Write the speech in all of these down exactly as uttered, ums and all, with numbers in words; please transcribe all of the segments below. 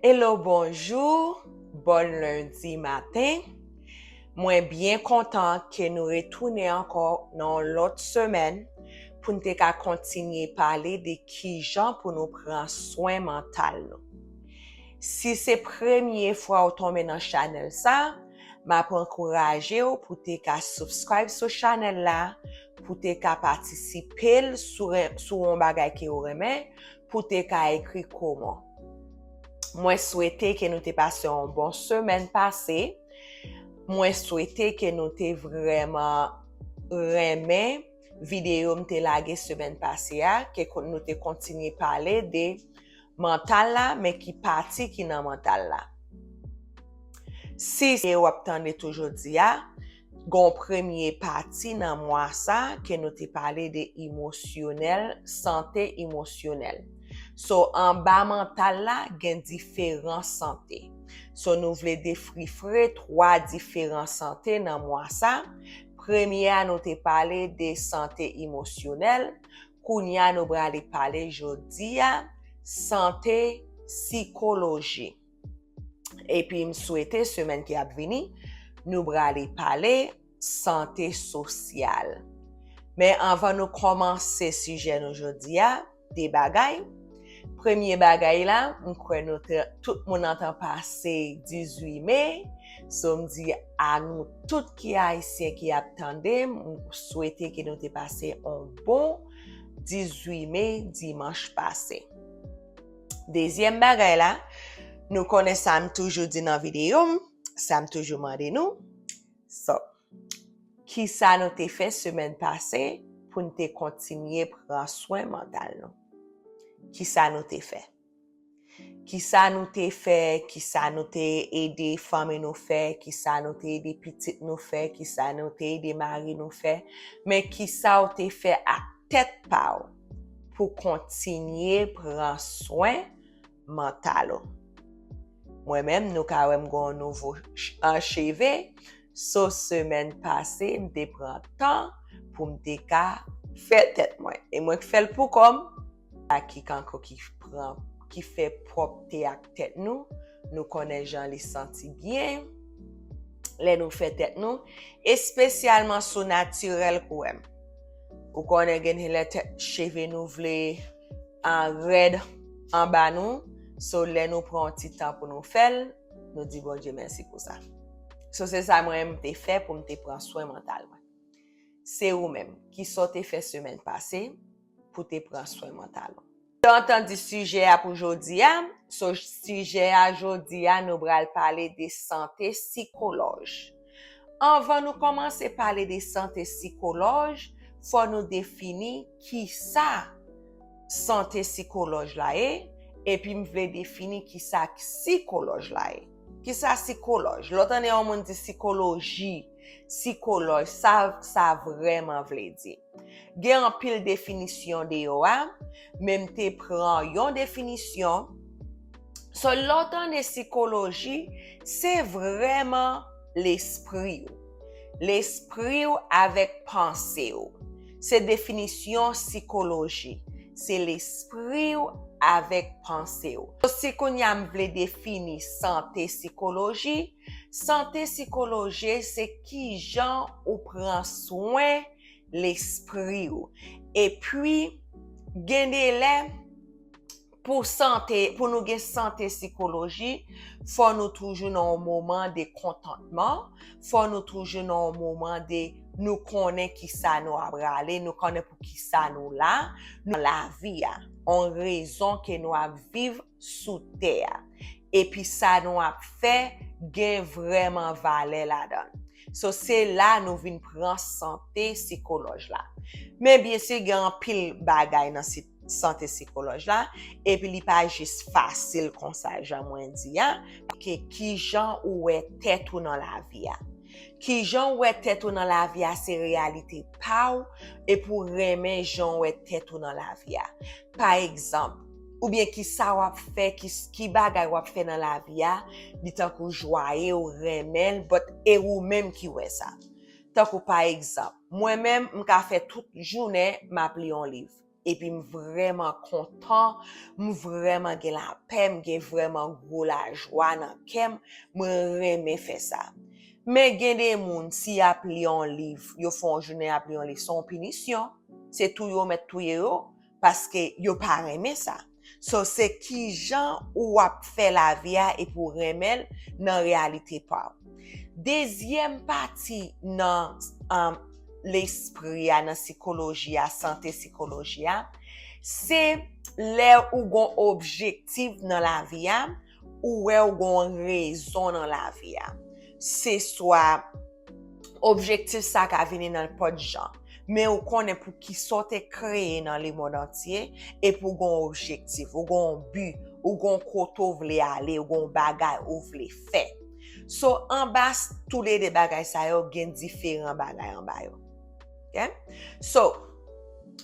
Hello, bonjou, bòn lendi maten. Mwen byen kontan ke nou retounen ankò nan yon lòt semèn pou n te ka kontinye pale de kijan pou nou pran swen mantal nou. Si se premye fwa w tonbe nan chanèl sa, m ap ankouraje w pou te ka subscribe sou chanèl la, pou te ka patisipe l sou, sou yon bagay ke w renmen, pou te ka ekri kòman. Mwen swete ke nou te pase yon bon semèn pase. Mwen swete ke nou te vrèman renmen videyo m te lage semèn pase a, ke kon-, nou te kontinye pale de mantal la, men ki pati ki nan mantal la. Si se w ap tande tou jodi a, gen yon premye pati nan mwa sa ke nou te pale de emosyonèl, sante emosyonèl. So, anba mantal la, gen diferan sante. So, nou vle defrifre twa diferan sante nan mwa sa. Premye a, nou te pale de sante emosyonèl. Kounye a, nou prale pale jodi a, sante sikoloji. Epi m swete semèn ki ap vini, nou prale pale sante sosyal. Men anvan nou kòmanse sijè nou jodi a, de bagay. Premye bagay la, m kwè nou te, tout moun antan pase dizuit me. So, m di a nou tout ki ayisyen ki ap tande, m swete ke nou te pase yon bon dizuit me dimanch pase. Dezyèm bagay la, nou konnen sa m toujou di nan videyo m, sa m toujou mande nou. So, kisa nou te fè semèn pase pou n te kontinye pran swen mantal nou? Kisa nou te fè? Kisa nou te fè? Kisa nou te ede fanmi nou fè? Kisa nou te ede pitit nou fè? Kisa nou te ede mari nou fè? Men kisa w te fè ak tèt pa w pou kontinye pran swen mantal ou? Mwen menm, nou ka wè m gen yon nouvo ch-, an cheve. So, semèn pase, m te pran tan pou m te ka fè tèt mwen. E mwen k fè l pou kò m. A ki kanko ki pran, ki fè pwòpte ak tèt nou, nou konnen jan li santi byen lè nou fè tèt nou, espesyalman sou natirèl kouwè m. Ou konnen gen lè tèt cheve nou vle an rèd anba nou, so lè nou pran yon ti tan pou nou fè l, nou di Bondye mèsi pou sa. So se sa mwen m te fè pou m te pran swen mantal mwen. Se ou menm, kisa w te fè semèn pase pou te pran swen mantal ou? Ou antan di sijè a pou jodi a, so sijè a jodi a, nou pral pale de sante sikolòj. Anvan nou kòmanse pale de sante sikolòj, fò nou defini kisa sante sikolòj la ye, epi m vle defini kisa sikolòj la ye. Kisa sikolòj? Lè w tande yon moun di sikoloji, sikolòj, sa, sa vrèman vle di? Gen anpil definisyon deyò a, men m te pran yon definisyon. So, lè w tande sikoloji, se vrèman lespri w. Lespri w avèk panse w. Se definisyon sikoloji. Se lespri w avèk panse w. So, si kounye a m vle defini sante sikoloji, sante sikoloji se kijan ou pran swen lespri w. Epi, gen de lè, pou sante, pou nou gen sante sikoloji, fò nou toujou nan yon moman de kontantman, fò nou toujou nan yon moman de nou konnen kisa nou ap rale, nou konnen pou kisa nou la, nou nan lavi a, yon rezon ke nou ap viv sou tè a. Epi sa nou ap fè gen vrèman valè ladan l. So, se la nou vin pran sante sikolòj la. Men byen si gen anpil bagay nan si-, sante sikolòj la, epi li pa jis fasil konsa, jan mwen di a, ke kijan ou wè tèt ou nan lavi a. Kijan w wè tèt ou nan lavi a se reyalite pa w, epi w renmen jan w wè tèt ou nan lavi a. Pa egzanp, oubyen kisa w ap fè, ki, ki bagay w ap fè nan lavi a, li tankou jwaye, w renmen l, but e ou menm ki wè sa. Tankou pa egzanp, mwen menm, m ka fè tout jounen m ap li yon liv. epi m vrèman kontan, m vrèman gen lapè, m gen vrèman gwo lajwa nan kè m, mwen renmen fè sa. Men gen de moun, si y ap li yon liv, yo fè yon jounen y ap li yon liv, se yon pinisyon. Se touye yo mèt touye yo, paske yo pa renmen sa. So, se kijan ou ap fè lavi a epi w renmen l nan reyalite pa w. Dezyèm pati nan um, lespri a, nan sikoloji a, sante sikoloji a, se lè ou gon objektif nan lavi a, ou wè ou gon rezon nan lavi a. Se swa objektif sa ka vini nan nenpòt jan, men ou konnen pou kisa w te kreye nan lemonn antye, epi ou gon objektif, ou gon bi, ou gon kote w vle ale, ou gon bagay ou vle fè. So, anba s- toulede bagay sa yo, gen diferan bagay anba yo. Ok? So,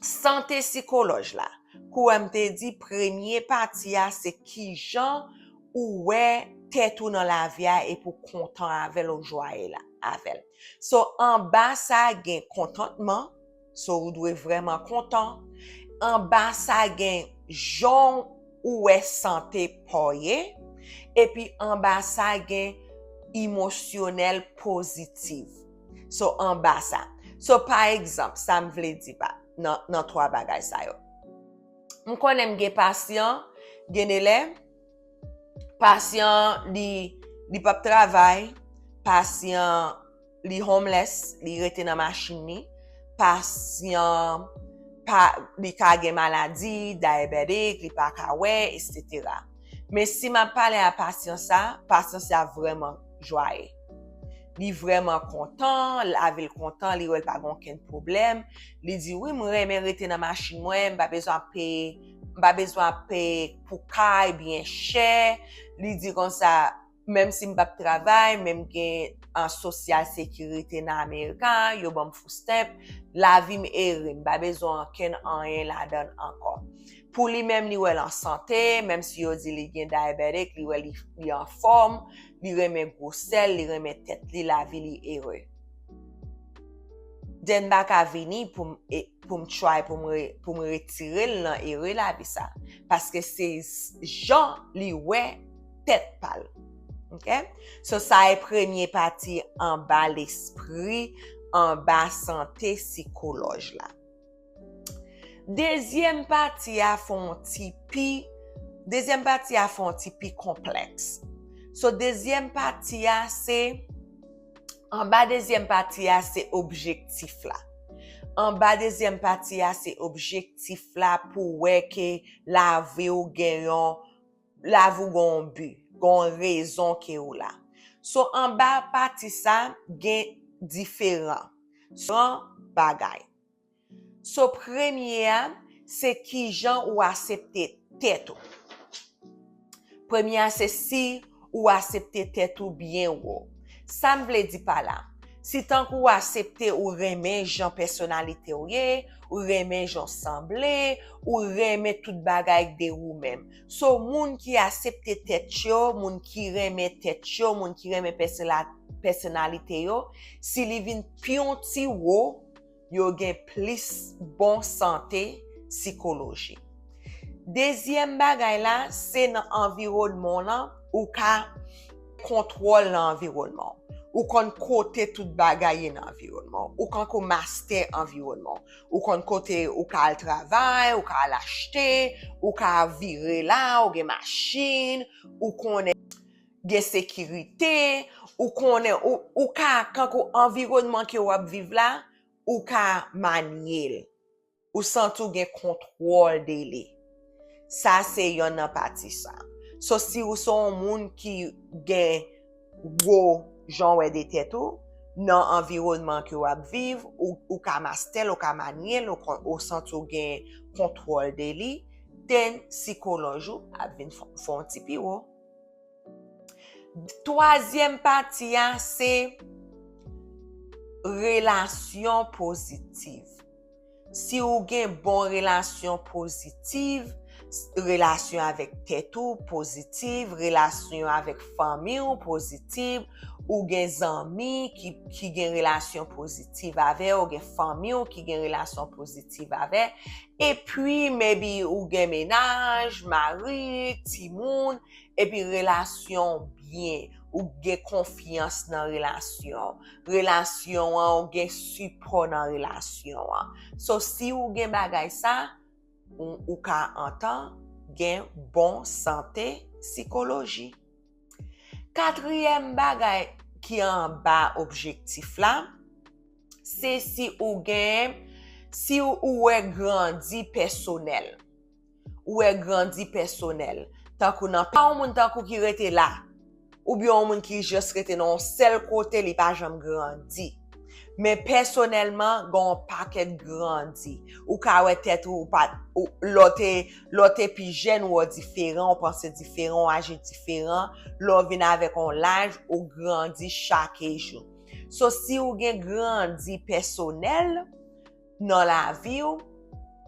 sante sikolòj la. Kou m te di, premye pati a, se kijan ou wè tèt ou nan lavi a epi w kontan avè l, ou jwaye la, avè l. So, anba sa, gen kontantman. So, ou dwe vrèman kontan. Anba sa, gen jan ou wè sante pa w ye. Epi anba sa, gen emosyonèl pozitif. So, anba sa. So, pa egzanp, sa m vle di pa, nan, nan twa bagay sa yo. M konnen m gen pasyan, gen de lè, pasyan li, li p ap travay, pasyan li homeless, li rete nan machin li, pasyan pa, li ka gen maladi, diabetic, li pa ka wè, etsetera. Men si m ap pale a pasyan sa, pasyan sa vrèman jwaye. Li vrèman kontan, lavi l kontan, li wè l pa gen okenn pwoblèm. Li di, "Wi, m renmen rete nan machin mwen, m pa bezwen ap peye, m pa bezwen ap peye pou kay byen chè." Li di konsa, "Menm si m p ap travay, men m gen an sosyal sekirite nan Amerika, yo ban m food stamp, lavi m ere, m pa bezwen okenn anyen ladan l ankò." Pou li menm, li wè l an sante, menm si yo di li gen diabetic, li wè li, li anfòm, li renmen gwosè l, li renmen tèt li, lavi li ere. Then m pa ka vini pou m, e, pou m try, pou m, re, pou m retire l nan ere lavi sa. Paske se s- jan li wè tèt pa l. Ok? So, sa e premye pati anba lespri, anba sante sikolòj la. Dezyèm pati a fè yon ti pi, dezyèm pati a fè yon ti pi konplèks. So, dezyèm pati a se, anba dezyèm pati a se objektif la. Anba dezyèm pati a se objektif la pou wè ke lavi w gen yon, lavi w gen yon bi, gen yon rezon ke ou la. So, anba pati sa, gen diferan, diferan bagay. So, premye a, se kijan ou aksepte tèt ou. Premye a, se si ou aksepte tèt ou byen wo. Sa m vle di pa la, si tankou ou aksepte ou renmen jan pèsonalite w ye, ou renmen jan w sanble, ou renmen tout bagay de ou menm. So, moun ki aksepte tèt yo, moun ki renmen tèt yo, moun ki renmen pèsona- pèsonalite yo, si li vin pi yon ti wo, yo gen plis bon sante sikoloji. Dezyèm bagay la, se nan anviwònman w lan, ou ka kontwòl nan anviwònman w. Ou konn kote tout bagay ye nan anviwònman w. Ou kankou mastè anviwònman w. Ou konn kote ou ka al travay, ou ka al achte, ou ka vire la, ou gen machin, ou konnen gen sekirite, ou konnen, ou, ou ka, kankou anviwònman ke w ap viv la, ou ka manye l. Ou santi w gen kontwòl de li. Sa se yonn nan pati sa. So, si ou se yon moun ki gen gwo jan w wè de tèt ou, nan anviwònman ke w ap viv, ou, ou ka mastè l, ou ka manye l, ou, kon- ou santi w gen kontwòl de li, then sikolòj ou ap vin fè fè yon ti pi wo. Twazyèm pati a, se relasyon pozitiv. Si ou gen bon relasyon pozitiv, relasyon avèk tèt ou pozitiv, relasyon avèk fanmi w pozitiv, ou gen zanmi ki, ki gen relasyon pozitiv avè w, ou gen fanmi w ki gen relasyon pozitiv avè, epi maybe ou gen mennaj, mari, timoun, epi relasyon w byen, ou gen konfyans nan relasyon, relasyon an, ou gen sipò nan relasyon an. So, si ou gen bagay sa, ou, ou ka antan gen bon sante sikoloji. Katriyèm bagay ki anba objektif la, se si ou gen, si ou, ou wè grandi pèsonèl. Ou wè grandi pèsonèl. Tankou nan pa yon moun tankou ki rete la. Oubyen yon moun ki jis rete nan yon sèl kote, li pa janm grandi. Men pèsonèlman, gen yon pakèt grandi. Ou ka wè tèt ou, ou pa, ou, lè w te, lè w te pi jèn, ou wè diferan, ou panse diferan, ou aji diferan. Lè w vin avèk yon laj, ou grandi chak jou. So, si ou gen grandi pèsonèl nan lavi w,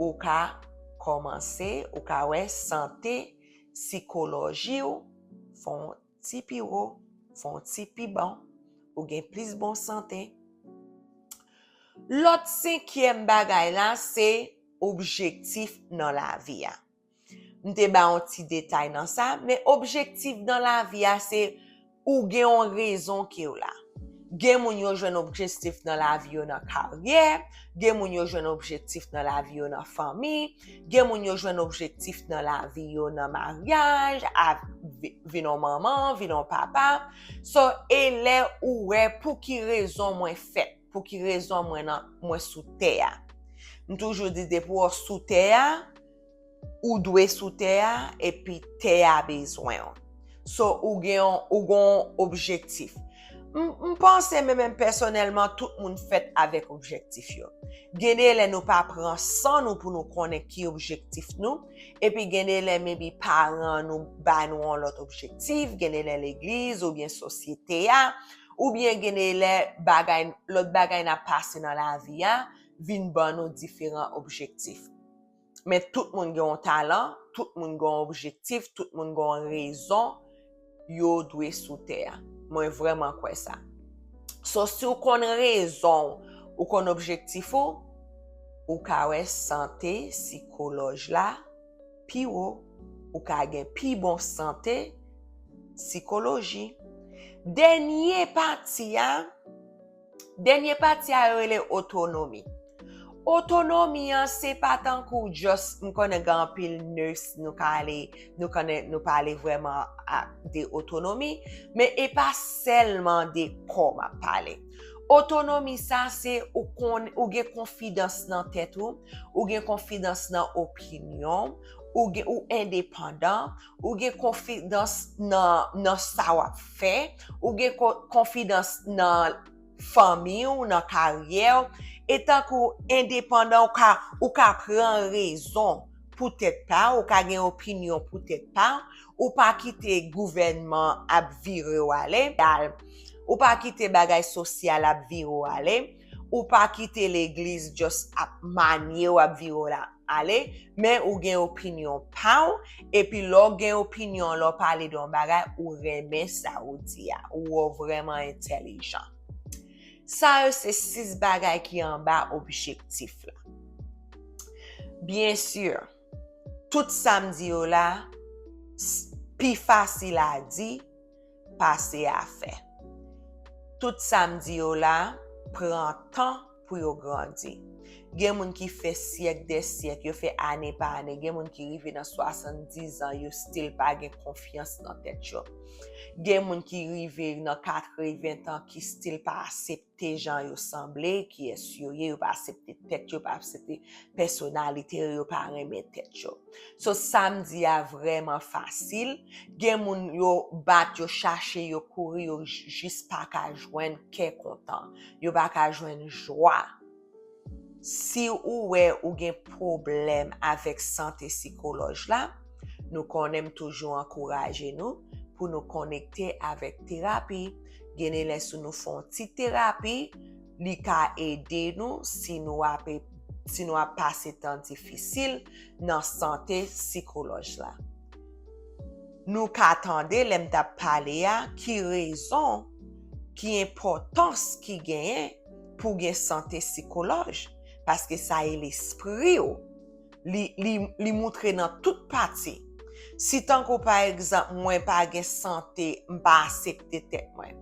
ou ka kòmanse, ou ka wè sante sikoloji w fè yon ti pi wo, fè yon ti pi bon, ou gen plis bon sante. Lòt senkyèm bagay la, se objektif nan lavi a. M te ba yon ti detay nan sa, men objektif nan lavi a, se ou gen yon rezon ke w la. Gen moun yo jwenn objektif nan lavi yo nan karyè, gen moun yo jwenn objektif nan lavi yo nan fanmi, gen moun yo jwenn objektif nan lavi yo nan maryaj, a, vi-, vin yon manman, vin yon papa. So, e lè ou wè pou ki rezon mwen fèt, pou ki rezon mwen nan, mwen sou tè a. M toujou di depi w sou tè a, ou dwe sou tè a, epi tè a bezwen w. So, ou gen yon, ou gen yon objektif. M, m panse, men menm pèsonèlman, tout moun fèt avèk objektif yo. Gen de lè nou pa pran san nou pou nou konnen ki objektif nou, epi gen de lè maybe paran nou ba nou yon lòt objektif, gen de lè legliz oubyen sosyete a, oubyen gen de lè bagay, lòt bagay n ap pase nan lavi a, vin ban nou diferan objektif. Men tout moun gen yon talan, tout moun gen yon objektif, tout moun gen yon rezon yo dwe sou tè a. Mwen vrèman kwè sa. So, si w konn rezon w, ou konn objektif ou, ou ka wè sante sikolòj la pi wo, ou ka gen pi bon sante sikoloji. Dènye pati a, dènye pati a yo rele otonomi. Otonomi an, se pa tankou just, m konnen gen anpil nurse nou ka ale, nou konnen, nou pale vrèman a, de otonomi, men e pa sèlman de kò m ap pale. Otonomi sa, se ou konn, ou gen konfidans nan tèt ou, ou gen konfidans nan opinyon, ou gen, ou endepandan, ou gen konfidans nan, nan sa w ap fè, ou gen ko-, konfidans nan fanmi w, nan karyè w, e tankou endepandan, ou ka, ou ka pran rezon pou tèt pa w, ou ka gen opinyon pou tèt pa w, ou pa kite gouvènman ap vire w ale, ou pa kite bagay sosyal ap vire w ale, ou pa kite legliz just ap manye w ap vire w la, ale, men ou gen opinyon pa w, epi lè w gen opinyon, lè w pale de yon bagay, ou renmen sa ou di a, ou wè w vrèman entèlijan. Sa yo se sis bagay ki anba objektif la. Byen si, tout sa m di yo la, s-, pi fasil a di pase a fè. Tout sa m di yo la pran tan pou yo grandi. Gen moun ki fè syèk dè syèk, yo fè ane pa ane. Gen moun ki rive nan swasanndizan, yo still pa gen konfyans nan tèt yo. Gen moun ki rive nan katreven tan, ki still pa aksepte jan yo sanble, kiyès yo ye, yo pa aksepte tèt yo, pa aksepte pèsonalite yo, yo pa renmen tèt yo. So, sa m di a vrèman fasil. Gen moun yo bat, yo chache, yo kouri, yo j-, jis pa ka jwenn kè kontan. Yo pa ka jwenn jwa. Si ou wè ou gen pwoblèm avèk sante sikolòj la, nou konnen m toujou ankouraje nou pou nou konekte avèk terapi. Gen de lè si nou fè yon ti terapi, li ka ede nou si nou ape si nou ap pase tan difisil nan sante sikolòj la. Nou ka tande lè m t ap pale a ki rezon, ki enpòtans ki genyen pou gen sante sikolòj, paske sa e lespri w. Li, li, li moutre nan tout pati. Si tankou pa egzanp, mwen pa gen sante, m pa aksepte tèt mwen.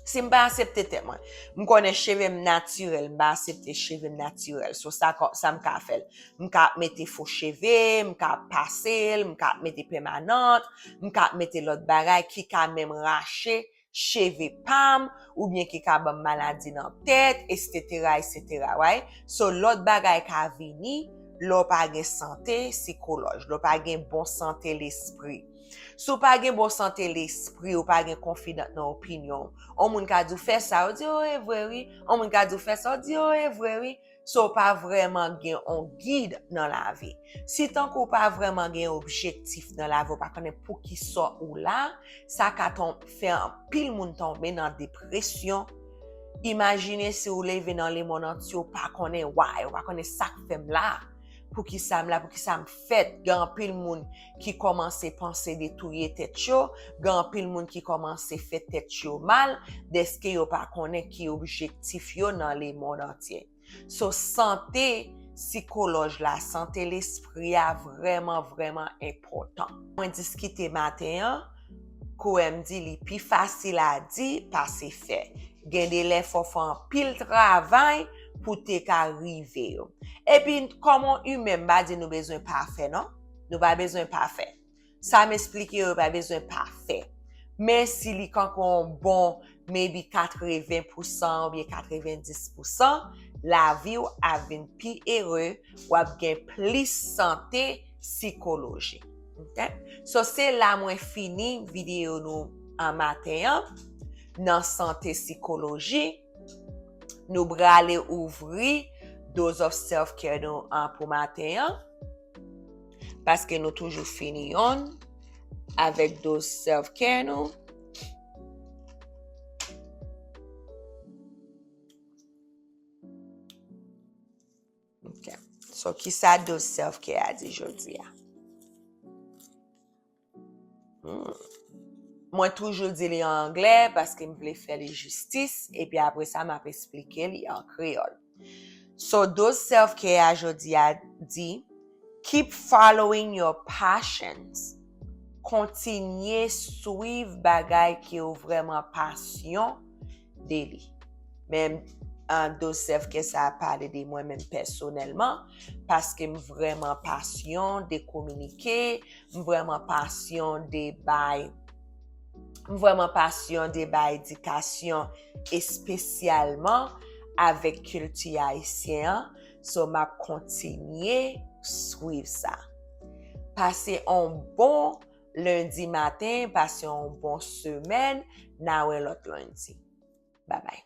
Si m pa aksepte tèt mwen, m konnen cheve m natirèl, m pa aksepte cheve m natirèl. So sa, sa m ka fè l? M ka mete fo cheve, m ka pase l, m ka mete pèmanant, m ka mete lòt bagay ki ka menm rache cheve pa m, oubyen ki ka ban m maladi nan tèt, etsetera, etsetera, right? So, lòt bagay ka vini lè w pa gen sante sikolòj, lè w pa gen bon sante lespri. Si w pa gen bon sante lespri, ou pa gen konfidans nan opinyon w. On moun ka di w fè sa, ou di, "Oh, e vre wi." On moun ka di w fè sa, ou di, "Oh, e vre wi." So, w pa vrèman gen on gid nan lavi. Si tankou w pa vrèman gen objektif nan lavi, w pa konnen poukisa w la, sa ka ton-, fè anpil moun tonbe nan depresyon. Imajine si w leve nan lemonn antye, w pa konnen why, w pa konnen sa k fè m la. Poukisa m la, poukisa m fèt? Gen anpil moun ki kòmanse panse de touye tèt yo, gen anpil moun ki kòmanse fè tèt yo mal, dèske yo pa konnen ki objektif yo nan lemonn antye. So, sante sikolòj la, sante lespri a vrèman, vrèman enpòtan. Mwen diskite maten an, kouwè m di li pi fasil a di pase fè. Gen de lè fò fè anpil travay pou te ka rive yo. Epi, kòm on imen, m pa di nou bezwen pafè, non. Nou pa bezwen pafè. Sa m esplike yo, yo pa bezwen pafè. Men si li kanpe on bon, maybe katreven pousan oubyen katrevendis pousan, lavi w ap vin pi ere, w ap gen plis sante sikolojik. Ok? So, se la mwen fini videyo nou an maten an, nan sante sikolojik. Nou prale ouvri Dose of Self Care nou an pou maten an. Paske nou toujou fini yonn avèk Dose Self Care nou. Ok. So, kisa Dose Self Care a di jodi a? Hmm. Mwen toujou di li an anglè paske m vle fè li jistis, epi apre sa, m ap esplike li an kreyòl. So, Dose Self Care a jodi a di, "Keep following your passions." Kontinye swiv bagay ke w vrèman pasyon de li. Men, ah, Dose Self Care sa a pale de mwen menm pèsonèlman, paske m vrèman pasyon de kominike, m vrèman pasyon de bay, m vrèman pasyon de bay edikasyon espesyalman avèk kilti ayisyen an. So, m ap kontinye swiv sa. Pase on bon lendi maten, pase on bon semèn, n a wè lòt lendi. Babay.